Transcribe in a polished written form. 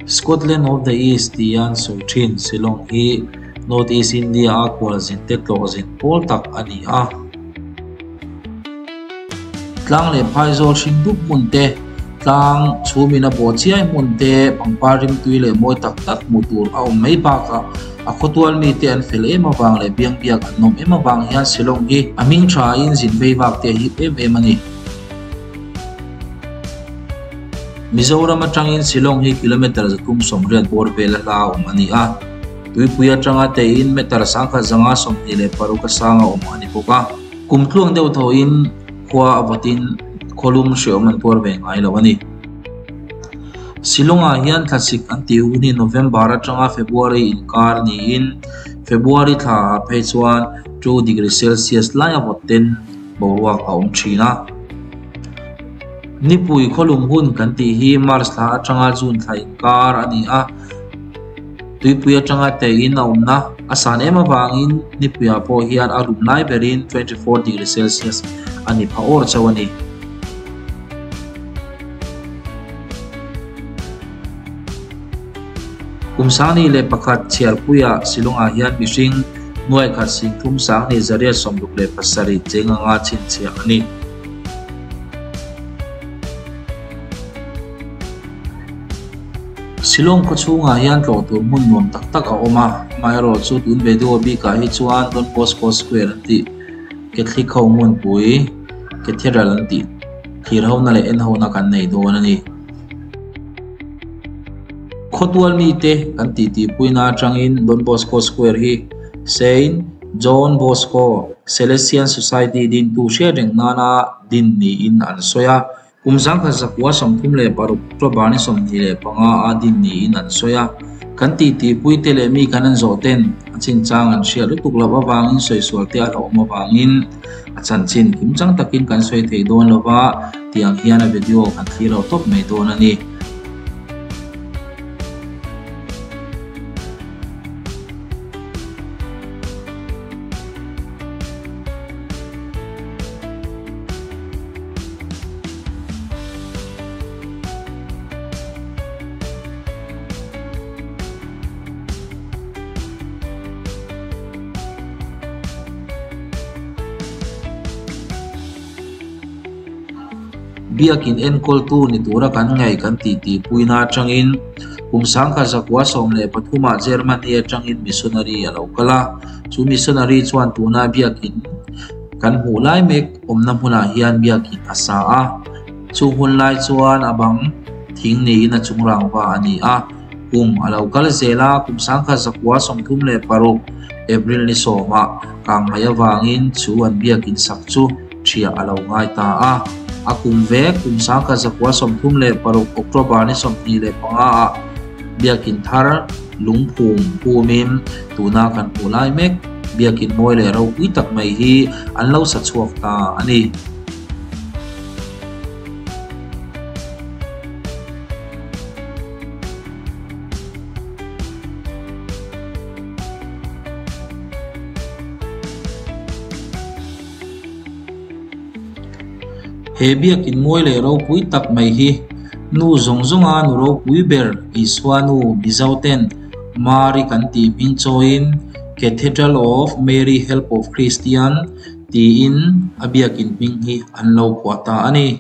Scotland of the East tia an sawi thin Shillong hi North East India-a khualzin te tlawhzin pawl tak a ni a. Tlang leh phaizawl hring dup hmun te, tlang chhumin a bawh chiai hmun te, pangpar rimtui leh mawi tak tak hmuh tur a awm mai bakah a khawtual mite an fel em avang leh biangbiak an nawm em avang hian Shillong hi a hming thain zin vei vak te a hip em em a ni. Mizoram atangin Shillong hi kilometre 380 bawr vel a hla awm a ni a, tuipui atanga teiin meter 1126 a sang a awm a ni bawk a. Kum tluang deuh thawhin khua a vawtin khawlum hreawm an tuar ve ngai lo a ni. Shillong-ah hian thlasik an tih hun hi November atanga February inkar niin February thlaah phei chuan 2 degree Celsius lai a vawt ten boruak a awm thin a. Nipui khawlum hun kan tih hi March thla atanga June thla inkar a ni a, tuipui atanga teiin a awmna a san em avangin nipuiah pawh hian a lum lai berin 24 degree Celsius a ni pha awr chauh a ni. Kum 2001 chhiarpuiah Shillong-ah hian mihring nuai khat singthum 2867 cheng anga chhinchhiah a ni. Shillong khaw chhungah hian tlawh tur hmun nuam tak tak a awm a, amaherawhchu tun video bikah hi chuan Don Bosco Square an tih Catholic ho hmunpui Cathedral an tih thlir hona leh en hona kan nei dawn a ni. Khawtual mite kan tihtipuina atangin Don Bosco Square hi Saint John Bosco Salesian Society dintu hriat reng nana din niin an sawi a. Kum 1936 October ni 25 a din niin an sawi a. Kan tihtipuite leh mi kan an zawh ten a chinchang an hriat lutuk loh avangin sawi te a hlauhawm avangin a chanchin kimchang takin kan sawi thei dawn lova tiang hian a video kan thlir loh tawp mai dawn a ni. Biakin enkawltu ni tura kan ngaih kan tihtipuina atangin kum 1913 ah Germany atangin missionary a lo kal a. Chu missionary chuan tuna biakin kan hmuh lai mek awmna hmunah hian biakin a sa a. Chu hun lai chuan a bang thing niin a chung rangva a ni a. Kum a lo kal zel a, kum 1936 April ni sawmah kangmei avangin chu an biakin sak chu thiah a lo ngai ta a. A kum vek kum 1936 October ni 25 ah biakin thar lungphum phumin tuna kan hmuh lai mek biakin mawi leh ropui tak mai hi an lo sa chhuak ta a ni. He biakin mawi leh ropui tak mai hi nu zawng zawnga nu ropui ber Isua nu Mizo ten Mari kan tih hming chawiin Cathedral of Mary Help of Christian tiin a biakin hming hi an lo phuah ta a ni.